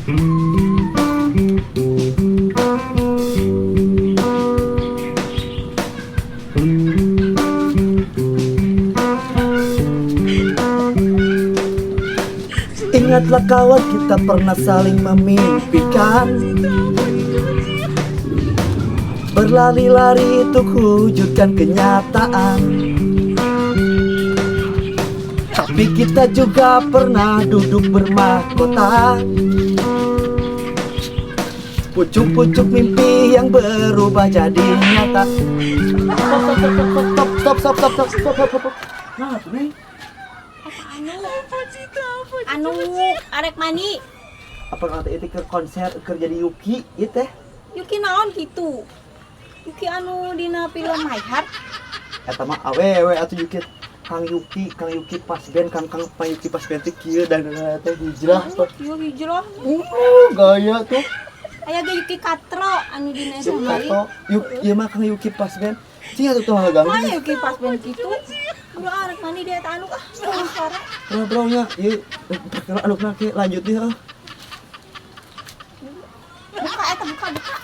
Ingatlah kawan, kita pernah saling memimpikan, berlari-lari untuk wujudkan kenyataan. Tapi kita juga pernah duduk bermahkota, pucuk-pucuk mimpi yang berubah jadi nyata. Stop, stop, stop, stop, stop, stop, stop, stop. Nah, tuh, Neng. Anu arek mandi. Apa kata itu ke konser kerja di Yuki ieu teh? Yuki naon gitu? Yuki anu dina film My Heart. Eta mah awewe atuh Yuki. Kang Yuki, Kang Yuki pas band, Kang Kang Kang Yuki pas band teh kieu dan teh hijrah tuh. Yo hijrah. Gaya tuh. Aya ge Yuki Katro anu dina Si eta mah. Kato, yuk, ieu mah Kang Yuki pas band. Cing atuh tuh ganggu. Mana Yuki pas band gitu? Udah arek mandi dia eta anu ah, suara. Bro, bro nya, ieu perkenalan anu ke lanjut deh ah. Buka eta, buka, buka.